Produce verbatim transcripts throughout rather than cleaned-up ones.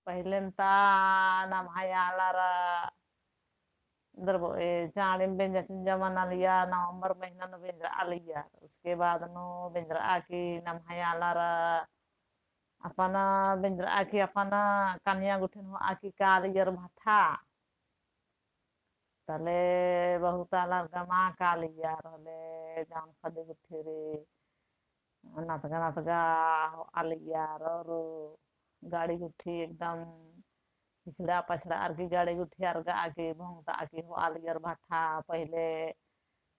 पहिलेन ता नम्है आलर एन्दर बओ, ए, चाड़िम बेंजा चिंजा मनालियर, नवंबर महीना नू बेंजरआलियर। उसके बाद नू बेंजरआ की नम्है आलर अपन बेंजरआ की अपन कनिया गुट्ठिन होआ की कालियर भट्ठा। तले बहुत आलर गा मा कालियर होले जौन ख़द्द गुट्ठी रई नतगा नतगा होआलियर और गाड़ी गुट्ठी एकदम पिछड़ा पछड़ा अरगी गाड़ी गुट्ठी अरगा आकी भोंगता आकी होआलियर भट्ठा। पहिले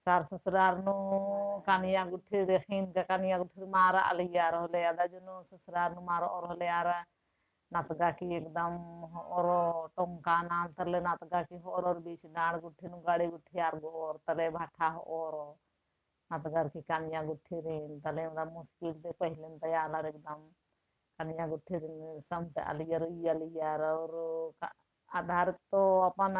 सार ससुरार नू कनिया गुट्ठी देखिन का कनिया गुट्ठी मारआलियर होले अदा जुनू ससुरार नू मारओर होले आर नतगा की एकदम होओर टोंका नाल तले नतगा की होओर और बीच डांड़ गुट्ठी नू गाड़ी गुट्ठी अरगओर तले भट्ठा होओर। नतगर की कनिया गुट्ठी रई तले एकदम मुश्किल ती पहिलेन ता आलर एकदम कनिया गुट्ठी रई समटआलियर उइयालियर और क-, आधार तो अपन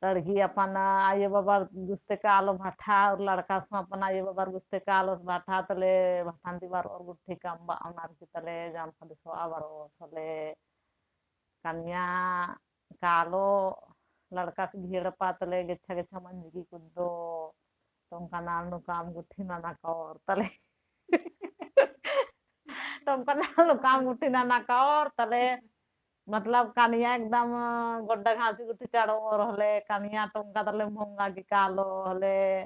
लड़की अपन आयो बाबर गुस्ते कालो भट्ठा और लड़का सो अपन आयो बाबर गुस्ते कालोस भट्ठा तले भट्ठन ती बरओर गुट्ठी कम बअनर की तले जौन ख़द्द सो आबर ओ सले कनिया कालो लड़का से घेड़ पातले गेच्छा गेच्छा मंजकी कुद्दो। टोंका नाल नू काम गुट्ठी नना कओर तले। टोंका नाल नू काम गुट्ठी नना कओर तले। मतलब कनिया एकदम गोड्डा घासी गुट्ठी चढ़ओर होले, कनिया टोंका तले भोंगा की कालो होले।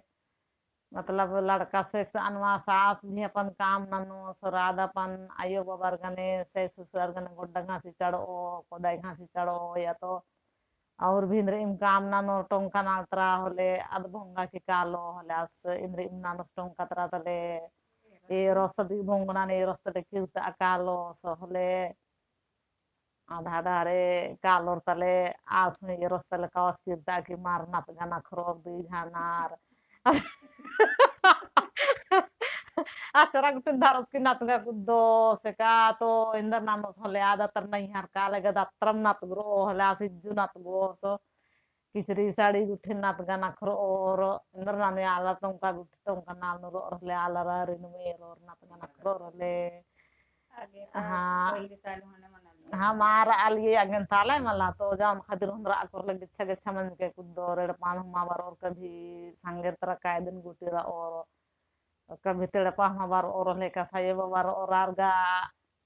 मतलब लड़का से एकसन अनवा सास भी अपन काम ननोस, राद अपन आयो बाबर गने, ससुरार गने गोड्डा घासी चढ़ओ, कोदाई घासी चढ़ओ, या तो और भी इन्द्रिम काम ननोर टोंका नाल तरा होले, अद भोंगा की कालो होले, आस इन्द्रिम ननोस टोंका तरा तले, एरोस दी भोंगना ने एरोस तले किर्ता कालोस होले, आधा डारे कालोर तले आस हूँ एरोस तले कओस किर्ता की मार नतगा नखरोर दुई घानार। आस चरा गुट्ठिन धरोस की नतगा कुद्दो, से का तो एन्दर ननोस होले आद तर नैहर काले गदा तरम नतगरो होले आस इज्जु नतगोस। किचरी साड़ी गुट्ठिन नतगा नखरोर, एन्दर नने आलर टोंका गुट्ठी टोंका नाल नू रओर होले आलर रिन मेरोर नतगा नखरोर होले। आगे ता हाँ। पहले साल होने मना लो। हाँ, मार आलिये अगेन ताले मला तो जौन ख़द्दर होन्दर अकोर ले गेच्छा गेच्छा मंजके कुद्दोर, एड़पा हूँ मा बरओर कभी संगेर तरा कायदिन गुट्ठी रओर। कभी तेड़पा हूँ मा बरओर होले कसायो बाबर ओरार गा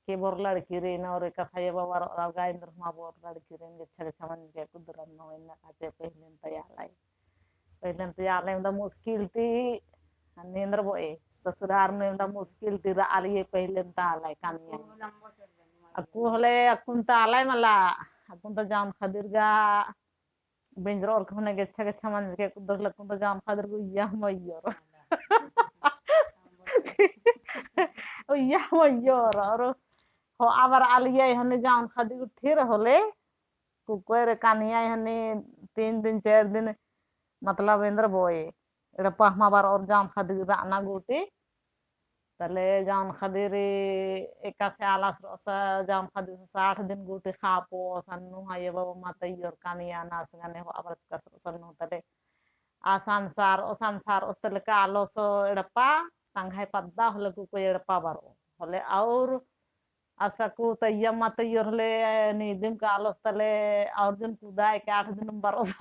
के बोर लड़की रई नू और कसायो बाबर ओरार गा इन्द्र हूँ मा बोर लड़की रई गेच्छा गेच्छा मंजके कुद्दरन नू इन्ना काचे पहिलेन ता आलय। पहिलेन ता आलय एवंदा मुश्किल ती हन्ने एन्दर बओ ए ससुरार नू एवंदा मुश्किल ती रआलिये पहिलेन ता आलय कनिया। अक्कु होले अक्कुन ता आलय मला अक्कुन ता जौन ख़द्दर गा बेंजरओर की होने गेच्छा गेच्छा मंजके कुद्दोर लक्कुन तो जौन ख़द्दर गा उइया मइय्योर। उइया मइय्योर और होआ बरआलिया हने जौन ख़द्दर गुट्ठी रई होले कुकोय रे कनिया हने तीन दिन चार दिन मतलब एन्दर बओ ए एड़पा हूँ मा बरओर जौन ख़द्दर रअना गूटी तले जौन ख़द्दर एकासे आलस रओस जौन ख़द्दर साठ दिन गूटी खापोस अन्नु हूँ आयो बाबा मा तइयोर कनिया नास गने होआ बरचकस रओस अन्नु तले आस अंसारओस अंसारओस तले कालोस एड़पा तंग्है पद्दा होले कुकोय एड़पा बरओ होले और आस अक्कु तइया मा तइयोर होले नीदिम कालोस तले और जन कुदाय के आठ दिनुम बरओस।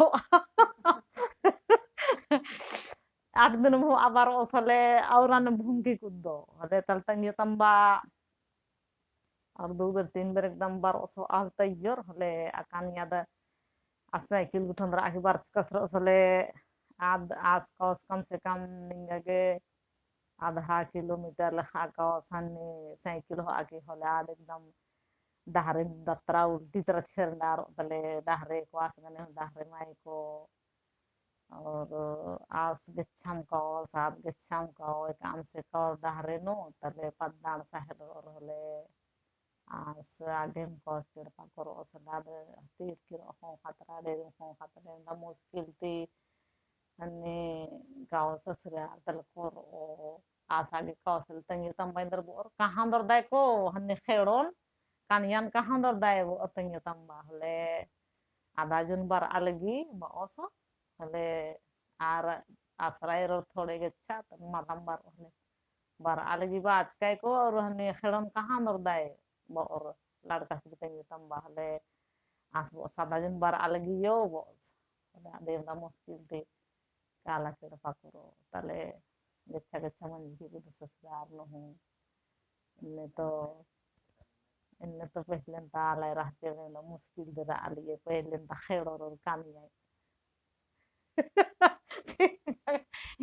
आठ दिनुम होआ बरओस होले और अन भुंगी कुद्दो होले तल तंग्यो तम्बा और दू बेर तीन बेर एकदम बरओस होआ तइयोर होले अकान याद आ साइकिल गुट्ठिन रआ की बरचकस रओस होले आद आस कओस कम से कम निंगा गे आधा किलोमीटर लेखा कओस हन्ने साइकिल होआ की होले आद एकदम डहरे दतरा उल्टी तरा छेरना रओ तले डहरे को आस गने डहरे माई को और आस गेच्छम कओ, साथ गेच्छम कओ, एकअम से कओ डहरे नू, तले पद्दान सहल और होले आस आगेम कओ सिरपा करो सलाद तीर किरो हो खतरा, डेरू हो खतरा, एवंदा मुश्किल ती हन्ने कओ ससुरार तले करो आस आगे कओ सल तंग्यो तम्बा एन्दर बओर कहाँ दर दाय को हन्ने खेड़ोन कानियान कहाँ दर दाय बओर तंग्यो तम्बा होले आदा जुन बरआ लगी बओस होले आर आसरा एरोर थोड़े गेच्छा तन मलम बरओ होले बरआ लगी बाचकाय को और हन्ने खेड़ोन कहाँ दर दाय बओर लड़का सिकतई तम्बा हले, आस बओस सदा जून बरआ लगी यो बओस। तले अदिन ता मुस्किल ती काला केड़पा कुरो। तले गेच्छा गेच्छा मंजकी कुदस ससुरार नू हूँ। इन्ने तो, इन्ने तो पहले ता आलय रहचे, इन्ने मुस्किल ती रआ लगी, पहले ता खेड़ोर कामी आई।